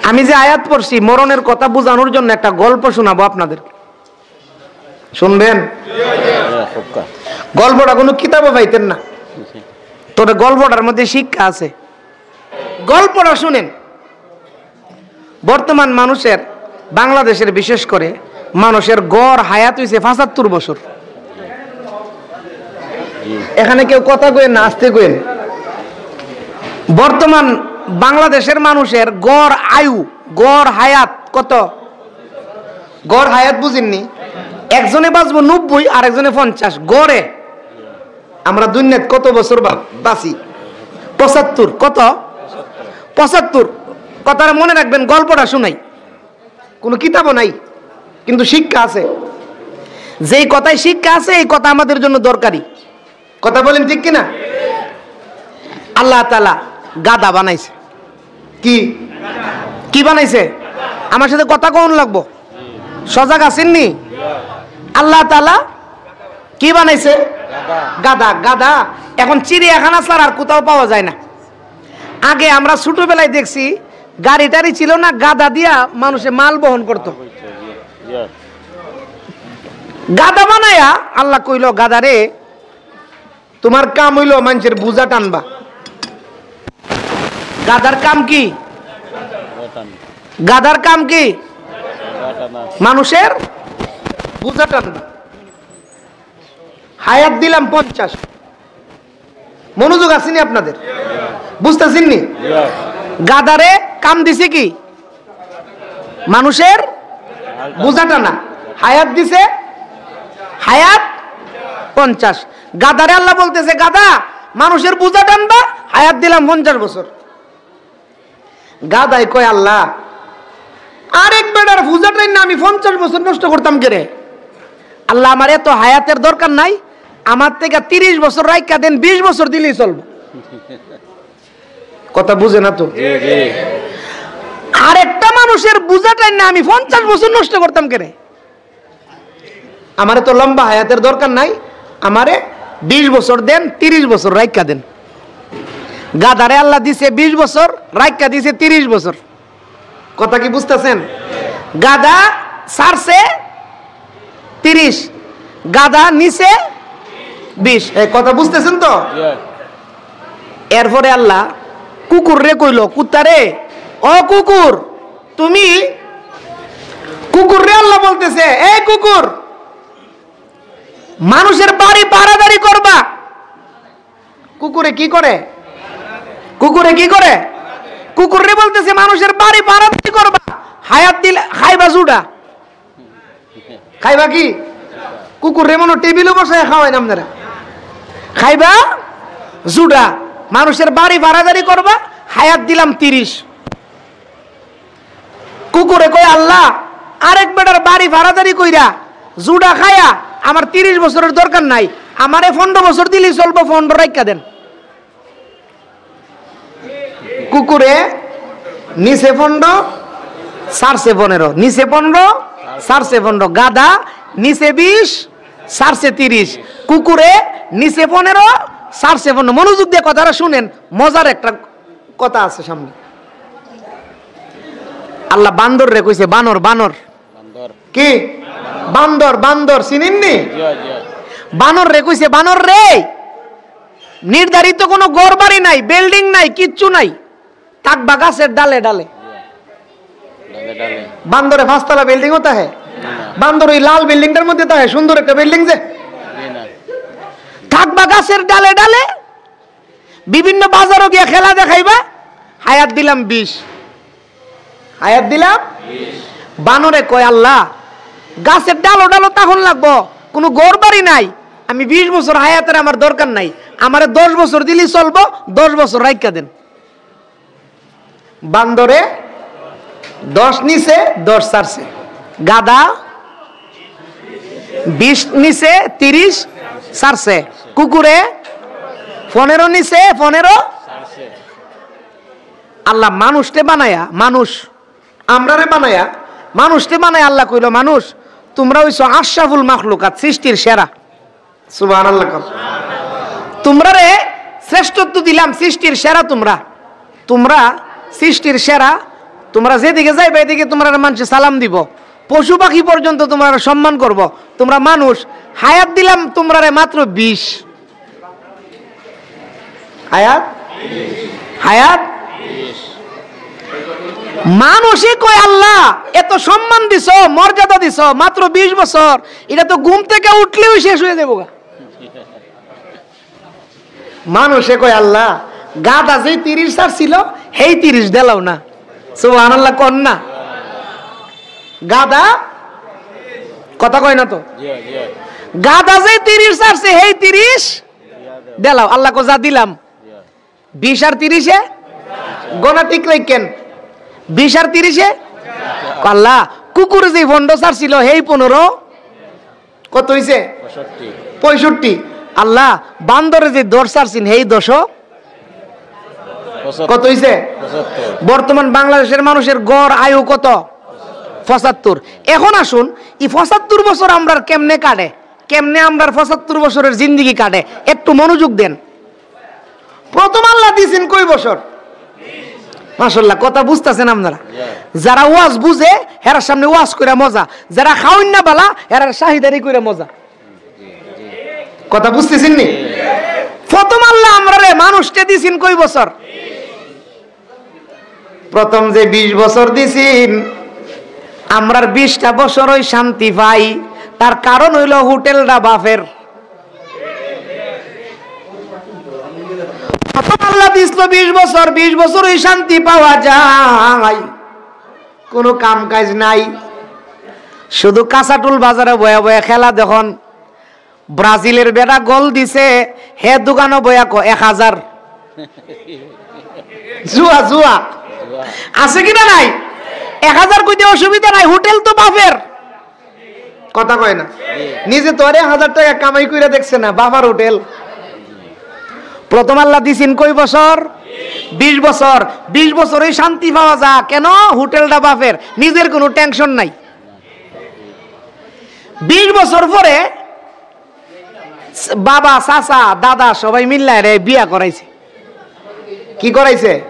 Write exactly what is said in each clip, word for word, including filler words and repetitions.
আমি যে আয়াত পড়ছি, মরণের কথা বুঝানোর জন্য একটা গল্প শোনাবো আপনাদের। শুনবেন? গল্পটা কোনো কিতাবও পাইতেন না, তবে গল্পটার মধ্যে শিক্ষা আছে। গল্পটা শুনেন। বর্তমান মানুষের, বাংলাদেশের বিশেষ করে, মানুষের গড় হায়াত হইছে পঁচাত্তর বছর। এখানে কেউ কথা কইন না, আস্তে কইন। বর্তমান বাংলাদেশের মানুষের গড় আয়ু, গড় হায়াত কত? গড় হায়াত বুঝেননি? একজনে বাঁচবো নব্বই, আর একজনে পঞ্চাশ। গড়ে আমরা দুনিয়াত কত বছর বা-, বাঁচি? পঁচাত্তর। কত? পঁচাত্তর। কথাটা মনে রাখবেন, গল্পটা শুনাই, কোনো কিতাবও নাই, কিন্তু শিক্ষা আছে। যেই কথায় শিক্ষা আছে, এই কথা আমাদের জন্য দরকারি। কথা বলেন, ঠিক কিনা? আল্লাহ তাআলা গাধা বানাইছে। কি? কি বানাইছে? আমার সাথে কথা কওন লাগবো। সজাগ আছেননি? আল্লাহ তাআলা কি বানাইছে? গাধা। গাধা। এখন চিড়িয়াখানা ছাড়া আর কোথাও পাওয়া যায় না। আগে আমরা ছোটবেলায় দেখছি, গাড়ি টাড়ি ছিল না, গাধা দিয়া মানুষে মাল বহন করতো। গাধা বানায়া আল্লাহ কইল, "গাধারে, তোমার কাম হইল মানুষের বোঝা টানবা।" গাধার কাম কি? গাধার কাম কি? মানুষের বোঝা টানবা। হায়াত দিলাম পঞ্চাশ। মনোযোগ আছেনি আপনাদের? বুঝতেছেননি? গাধারে কাম দিছে কি? মানুষের বোঝা টানা। হায়াত দিছে হায়াত পঞ্চাশ। গাধারে আল্লাহ বলতেছে, "গাধা, মানুষের বোঝা টানবা, হায়াত দিলাম পঞ্চাশ বছর।" গাধায় কয়, "আল্লাহ, আরেক বেটার বোঝা টাইন না আমি পঞ্চাশ বছর নষ্ট করতাম কেরে? আল্লাহ, আমার এত হায়াতের দরকার নাই, আমার থেকে তিরিশ বছর রাইখা দেন, বিশ বছর দিলেই চলবো।" কথা বুঝে না তো? আরেকটা মানুষের বোঝা টাইন না আমি পঞ্চাশ বছর নষ্ট করতাম কেরে? আমারে তো লম্বা হায়াতের দরকার নাই, আমারে বিশ বছর দেন, তিরিশ বছর রাইখা দেন। গাধারে আল্লাহ দিছে বিশ বছর, রাইখা দিছে তিরিশ বছর। কথা কি বুঝতেছেন? গাধা ছাড়ছে তিরিশ, গাধা নিছে বিশ। এই কথা বুঝতেছেন তো? এরপরে আল্লাহ কুকুররে কইল, "কুত্তারে, ও কুকুর, তুমি," কুকুররে আল্লাহ বলতেছে, "এই কুকুর, মানুষের বাড়ি পাহারাদারি করবা।" কুকুরে কি করে? কুকুরে কি করে? কুকুররে বলতেছে, "মানুষের বাড়ি পাহারাদারি করবা, হায়াত দিলে খাইবা জুডা।" খাইবা কি? কুকুররে মনো টেবিলো বসায় খাওয়াইন আপনারা। খাইবা জুডা, মানুষের বাড়ি পাহারাদারি করবা, হায়াত দিলাম তিরিশ। কুকুরে কয়, "আল্লাহ, আরেক বেটার বাড়ি পাহারাদারি কইরা জুডা খায়া আমার তিরিশ বছরের দরকার নাই, আমারে পনেরো বছর দিলেই চলবো, পনেরো রাইখা দেন।" কুকুরে নিছে পনেরো, ছাড়ছে পনেরো, নিছে পনেরো, ছাড়ছে পনেরো। গাধা নিছে বিশ, ছাড়ছে তিরিশ। কুকুরে নিছে পনেরো, ছাড়ছে পনেরো। মনোযোগ দিয়ে কথাটা শুনেন, মজার একটা কথা আছে সামনে। আল্লাহ বান্দররে কইছে, "বানর, বানর।" কি? বান্দর, বান্দর, চিনেননি? বানররে কইছে, "বানর রে, নির্ধারিত কোনো ঘর বাড়ি নাই, বিল্ডিং নাই, কিচ্ছু নাই, থাকবা গাছের ডালে ডালে।" বান্দরে পাঁচতলা বিল্ডিংও থাকে? বান্দর ওই লাল বিল্ডিংটার মধ্যে থাকে, সুন্দর একটা বিল্ডিং যে? থাকবা গাছের ডালে ডালে, বিভিন্ন বাজারও গিয়া খেলা দেখাইবা, হায়াত দিলাম বিশ। হায়াত দিলাম? বানরে কয়, "আল্লাহ, গাছের ডালো ডালো তখন লাগবো, কোনো ঘর বাড়ি নাই, আমি বিশ বছর হায়াতের আমার দরকার নাই, আমারে দশ বছর দিলেই চলবো, দশ বছর রাইখা দেন।" বান্দরে দশ নিছে, দশ ছাড়ছে। গাধা বিশ নিছে, তিরিশ ছাড়ছে। কুকুরে পনেরো নিছে, পনেরো। আল্লাহ মানুষরে বানায়া, মানুষ, আমরারে বানায়া, মানুষরে বানায়া আল্লাহ কইল, "মানুষ, তোমরা হইছো আশরাফুল মাখলুকাত, সৃষ্টির সেরা।" সুবহানাল্লাহ কও। তোমরারে শ্রেষ্ঠত্ব দিলাম, সৃষ্টির সেরা তোমরা। তোমরা সৃষ্টির সেরা, তোমরা যেদিকে যাইবা, এদিকে তোমরারে মানষে সালাম দিব, পশু পাখি পর্যন্ত তোমরারে সম্মান করব। তোমরা মানুষ, হায়াত দিলাম তোমরারে মাত্র বিশ। হায়াত, হায়াত। মানষে কয়, "আল্লাহ, এত সম্মান দিছো, মর্যাদা দিছো, মাত্র বিশ বছর, এটা তো ঘুম থেকে উঠলেও শেষ হয়ে যাবো গা।" মানষে কয়, "আল্লাহ, গাধা যেই তিরিশ ছাড়ছিল, হেই তিরিশ দিলাও না।" সুবহানাল্লাহ কন না? গাধা কথা কয় না তো। গাধা যেই তিরিশ ছাড়ছে, হেই তিরিশ দিলাও। আল্লাহ কয়, "যা দিলাম।" বিশ আর তিরিশে গণা ঠিক রাখেন। বিশ আর তিরিশে আল্লাহ, কুকুরে যেই পনেরো ছাড়ছিল, হেই পনেরো কত হইছে? পঁয়ষট্টি। আল্লাহ, বান্দরে যে দশ ছাড়ছেন, হেই দশ কত হইছে? বর্তমান বাংলাদেশের মানুষের গড় আয়ু কত? পঁচাত্তর। এখন আসুন, এই পঁচাত্তর বছর আমরার কেমনে কাটে, কেমনে আমরার পঁচাত্তর বছরের জিন্দেগি কাটে, একটু মনোযোগ দেন। প্রথম আল্লাহ দিছেন কয় বছর? মাশাআল্লাহ, কথা বুঝতাছেন আপনারা? যারা ওয়াজ বুঝে, হেরার সামনে ওয়াজ কইরা মজা, যারা খাওয়াইন না বালা, হেরার শাহিদারি কইরা মজা। কথা বুঝতেছেন নি? প্রথম আল্লাহ আমরারে মানুষকে দিছেন কয় বছর? প্রথম যে বিশ বছর দিছেন, আমরার বিশটা বছর ওই শান্তি পাই, তার কারণ হইল হোটেলটা বাপের। প্রথম আল্লাহ দিছিল বিশ বছর, বিশ বছর ওই শান্তি পাওয়া যায়, কোনো কাম কাজ নাই, শুধু কাঁচাটুল বাজারে বয়া বয়া খেলা দেখুন। ব্রাজিলের বেটা গোল দিছে, হে দোকানো বয়া কো এক হাজার। জুয়া, জুয়া। আছে কি না নাই? এক হাজার কইতে অসুবিধা নাই, হোটেল তো বাপের। কথা কয় না? নিজে তো আর এক হাজার টাকা কামাই কইরা দেখছে না, বাবার হোটেল। প্রথম আল্লাহ দিছেন কয় বছর? বিশ বছর। বিশ বছরই শান্তি পাওয়া যায়। কেন? হোটেলটা বাপের, নিজের কোনো টেনশন নাই। বিশ বছর পরে বাবা, চাচা, দাদা সবাই মিল্লা এরে বিয়া করাইছে। কি করাইছে?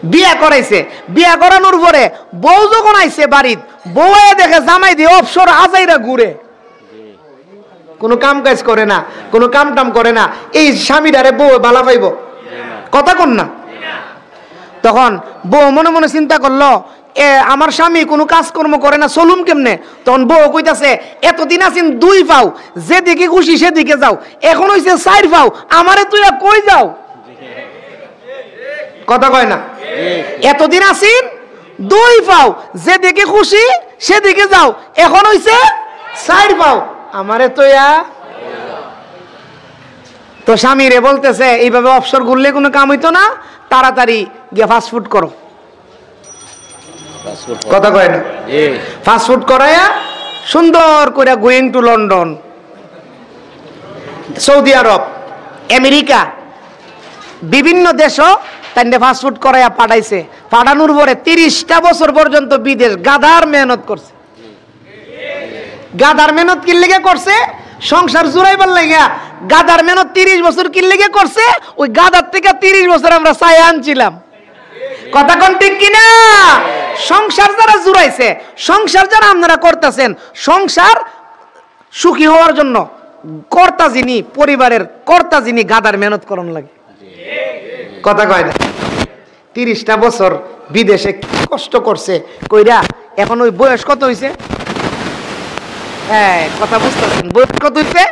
বিয়া করাইছে। বিয়া করানোর পরে বউ যখন আইছে বাড়িত, বউ আইয়া দেখে জামাই দিয়ে অবসর আজাইরা ঘুরে, কোনো কাম কাজ করে না, কোনো কাম টাম করে না। এই স্বামীটারে বউ বালা পাইব? কথা কন না। তখন বউ মনে মনে চিন্তা করলো, "এ, আমার স্বামী কোনো কাজকর্ম করে না, চলুম কেমনে?" তখন বউ কইতাছে, "এতদিন আছেন দুই পাও, যেদিকে খুশি সেদিকে যাও, এখন হইছে চাইর পাও, আমারে তুইয়া কই যাও?" কথা কয় না। এতদিন আছেন দুই পাও, যেদিকে খুশি সেদিকে যাও, এখন হইছে চাইর পাও, আমারে তুইয়া। তো স্বামীরে বলতেছে, "এইভাবে অবসর ঘুরলে কোনো কাম হইতো না, তাড়াতাড়ি গিয়া ফাস্টফুড করো।" কথা কয় না? ফাস্টফুড করাইয়া সুন্দর করে going to London, সৌদি আরব, আমেরিকা, বিভিন্ন দেশও তাইনে ফাস্টফুড করাইয়া পাঠাইছে। পাঠানোর পরে তিরিশটা বছর পর্যন্ত বিদেশ গাধার মেহনত করছে। গাধার মেহনত কির লেগে করছে? সংসার জুড়াইবার লেগে। গাধার মেহনত তিরিশ বছর কির লেগে করছে? ওই গাধার থেকে তিরিশ বছর আমরা চাই আনছিলাম। কথা কন ঠিক কিনা? সংসার যারা জুড়াইছে, সংসার যারা আপনারা করতেছেন, সংসার সুখী হওয়ার জন্য কর্তা যিনি, পরিবারের কর্তা যিনি, গাধার মেহনত করন লাগে। কথা কয় না? তিরিশটা বছর বিদেশে কি কষ্ট করছে, কইরা এখন ওই বয়স কত হইছে? হ্যাঁ, কথা বুঝতেছেন, বয়স কত হইছে?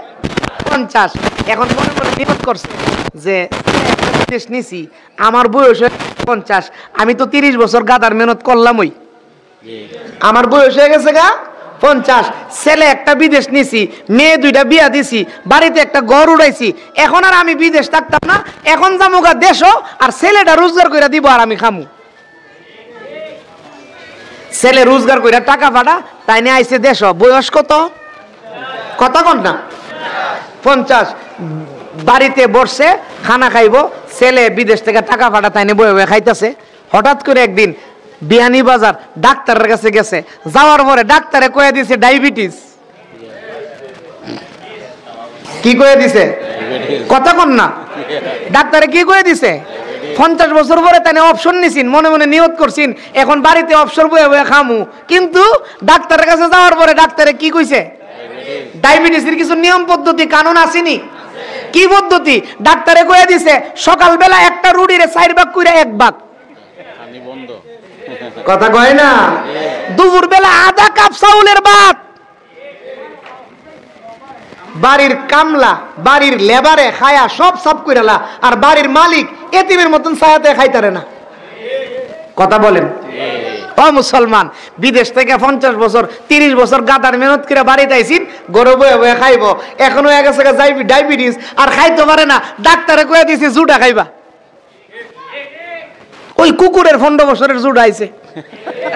পঞ্চাশ। এখন মনে মনে নিয়ত করছে যে, "একটা বিদেশ নিছি, আমার বয়স হয়ে পঞ্চাশ, আমি তো তিরিশ বছর গাধার মেহনত করলাম, ওই আমার বয়স হয়ে গেছে গা পঞ্চাশ, ছেলে একটা বিদেশ নিছি, মেয়ে দুইটা বিয়া দিছি, বাড়িতে একটা ঘর উঠাইছি, এখন আর আমি বিদেশ থাকতাম না, এখন যামু গা দেশও, আর ছেলেটা রোজগার কইরা দিব আর আমি খামু।" ছেলে রোজগার কইরা টাকা পাঠা, তাইনে আইছে দেশও। বয়স কত? কথা কন না। পঞ্চাশ। বাড়িতে বসছে, খানা খাইবো, ছেলে বিদেশ থেকে টাকা পাঠা, তাইনে বয়ে বয়ে খাইতাছে। হঠাৎ করে একদিন বিয়ানীবাজার ডাক্তারের কাছে গেছে, যাওয়ার পরে ডাক্তারে কয়ে দিছে ডায়াবেটিস। কি কয়ে দিছে? কথা কন না। ডাক্তারে কি কয়ে দিছে? পঞ্চাশ বছর পরে তাইনে অবসর নিছিন, মনে মনে নিয়ত করছিন, এখন বাড়িতে অবসর বইয়া বইয়া খামু। কিন্তু ডাক্তারের কাছে যাওয়ার পরে ডাক্তারে কি কইছে? ডায়াবেটিসের কিছু নিয়ম পদ্ধতি, কানুন আছেনি? কি পদ্ধতি? ডাক্তারে কইয়া দিছে, সকালবেলা একটা রুটিরে চাইর ভাগ কইরা এক ভাগ। কথা কয় না। দুপুরবেলা আধা কাপ চাউলের ভাত। বাড়ির কামলা, বাড়ির লেবারে খায়া সব সাফ কইরালা, আর বাড়ির মালিক এতিমের মতন ছায়াতে খাইতারে না। কথা বলেন। ও মুসলমান, বিদেশ থেকে পঞ্চাশ বছর, তিরিশ বছর গাদার মেহনত করে বাড়িত আইছিন, ঘরো বইয়া বইয়া খাইবো। এখন হয়ে গেছে গা ডায়াবি-, ডায়াবেটিস, আর খাইতে পারে না। ডাক্তারে কয়ে দিছে জুডা খাইবা। ওই কুকুরের পনেরো বছরের জুডা আইছে।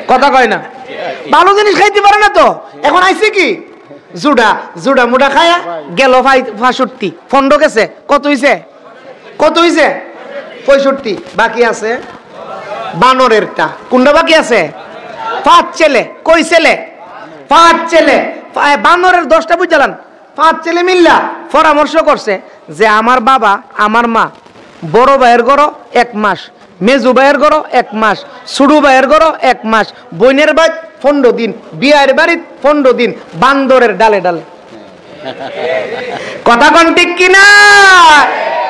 কথা কয় না। ভালো জিনিস খাইতে পারে না তো, এখন আইছে কি? জুডা। জুডা মুডা খায়া গেল ফাই-, ফাষট্টি। পনেরো গেছে, কত হইছে? কত হইছে? পঁয়ষট্টি। বাকি আছে বানরেরটা। কোনটা বাকি আছে? পাঁচ ছেলে। কই ছেলে? পাঁচ ছেলে। পা-, বানরের দশটা বুঝালাম। পাঁচ ছেলে মিল্লা পরামর্শ করছে যে আমার বাবা, আমার মা, বড় ভাইয়ের ঘরো এক মাস, মেজু ভাইয়ের ঘরো এক মাস, ছুডু ভাইয়ের ঘরো এক মাস, বইনের বাড়িত পনেরো দিন, বিয়ার বাড়িত পনেরো দিন, বান্দরের ডালে ডালে। কথা কন ঠিক কিনা?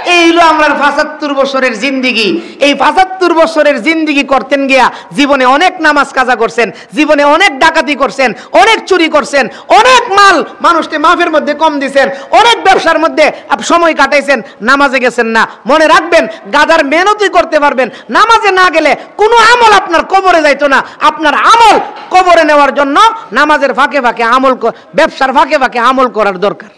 এই হলো আমরার পঁচাত্তর বছরের জিন্দিগি। এই পঁচাত্তর বছরের জিন্দিগি করতেন গিয়া জীবনে অনেক নামাজ কাজা করছেন, জীবনে অনেক ডাকাতি করছেন, অনেক চুরি করছেন, অনেক মাল মানুষকে মাফের মধ্যে কম দিছেন, অনেক ব্যবসার মধ্যে আপ-, সময় কাটাইছেন, নামাজে গেছেন না। মনে রাখবেন, গাধার মেহনতই করতে পারবেন, নামাজে না গেলে কোনো আমল আপনার কবরে যাইতো না, আপনার আমল কবরে নেওয়ার জন্য নামাজের ফাঁকে ফাঁকে আমল ক-, ব্যবসার ফাঁকে ফাঁকে আমল করার দরকার।